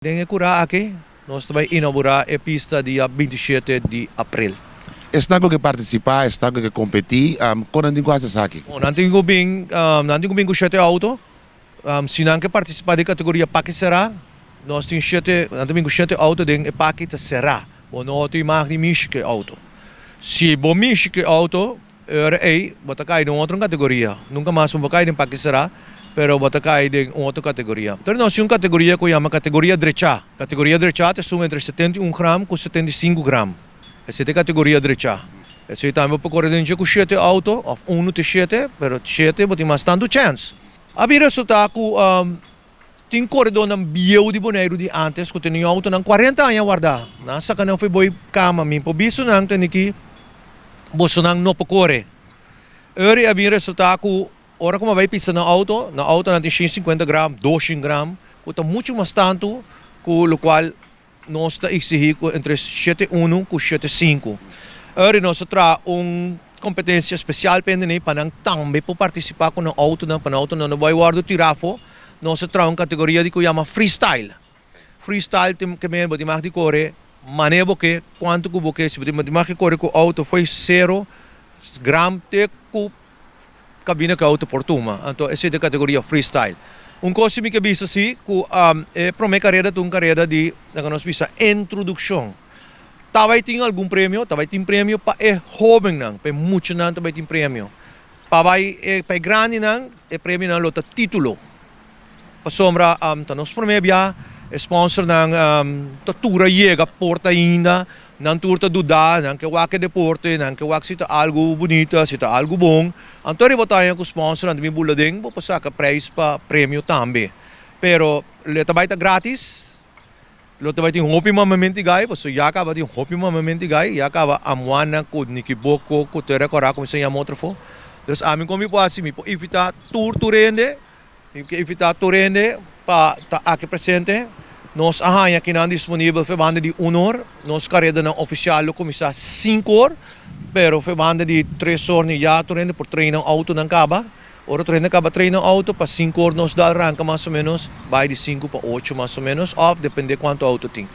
Den e kurá aki nos ta bai inougurá e pista dia 27 di aprel. Esnan ku ke partisipá, esnan ku ke kompetí, kon nan tin ku hasi esaki? Bon, nan tin ku bin, nan tin ku bin ku shete outo. Si nan ke partisipá den kategoria paki será, nos tin shete, nan ta bin ku shete outo den e paki ta será. Bo no tin mag di mishi ku e outo. Si bo mishi ku e outo, E ora ei bo ta kai den un otro kategoria. Nunka mas bo por kai den paki será, pero bo ta kai den un otro kategoria. Pero nos tin un kategoria ku yama kategoria drechá. Kategoria drechá ta esun entre 71 gram ku 75 gram. Esei ta e kategoria drechá. Esei tambe bo por kore den dje ku shete outo, òf unu te shete, pero shete bo tin mas tantu chèns. A bin resultá ku tin koredónan bieu di Boneiru di ántes ku tene outonan 40 aña wardá. Nan a saka nan fo'i boi kama. Mi por bisto nan tene ki bosonan no por kore. Ora a bin resultá ku ora ku mi a bai pisa nan outo, nan outonan tin 150 gram, 200 gram, ku ta muchu mas tantu ku lokual nos ta eksigí ku entre 7 1 ku 7 5. Ora nos a traha un kompetensia spesial pa hende pa nan tambe por partisipá ku nan outonan, pa nan outonan no bai wòrdu tirá afó. Nos a traha un kategoria di ku yama freestyle. Freestyle tin ke men bo tin mag di kore manera bo ke, kuantu ku bo ke. Si bo tin mag di kore ku outo fo'i 0 gram te ku kabina ku outo por tuma. Anto esei ta e kategoria freestyle. Un kos si mi ke bisa si ku e promé kareda ta un kareda di laga nos bisa introdukshon. Ta bai tin algun premio, ta bai tin premio pa e hóbennan, pa e muchanan ta bai tin premio. Pa bai pa e grandinan e premionan lo ta título. Pasobra ta nos promé bia, e sponsornan ta tur a yega porta ainda, nan tur ta duda, nan ke wak e deporte, nan ke wak si ta algu bunita, si ta algu bon. Anto riba ta haña ku sponsornan ta bin bula den, bo por saka preis pa premio tambe. Pero lo ta bai ta gratis, lo ta bai tin hopi mamamenti gai, pasobra ya kaba tin hopi mamamenti gai, ya kaba Amuana ku Nikiboko ku Tera Kòrá kuminsá yama otro afó. Dus ami kon mi por hasi? Mi por invitá tur hende. Mi ke invitá tur hende pa ta aki presente. Nos a haña kinan disponibel fe banda di 1 or. Nos karedanan ofisial lo kuminsá 5 or, pero fe banda di 3 or ni ya tur hende por train nan outonan kaba. Ora tur hende kaba train nan outo, pa 5 or nos dal ranka mas o ménos, bai di 5 pa 8 mas o ménos, òf dependé kuantu outo tin.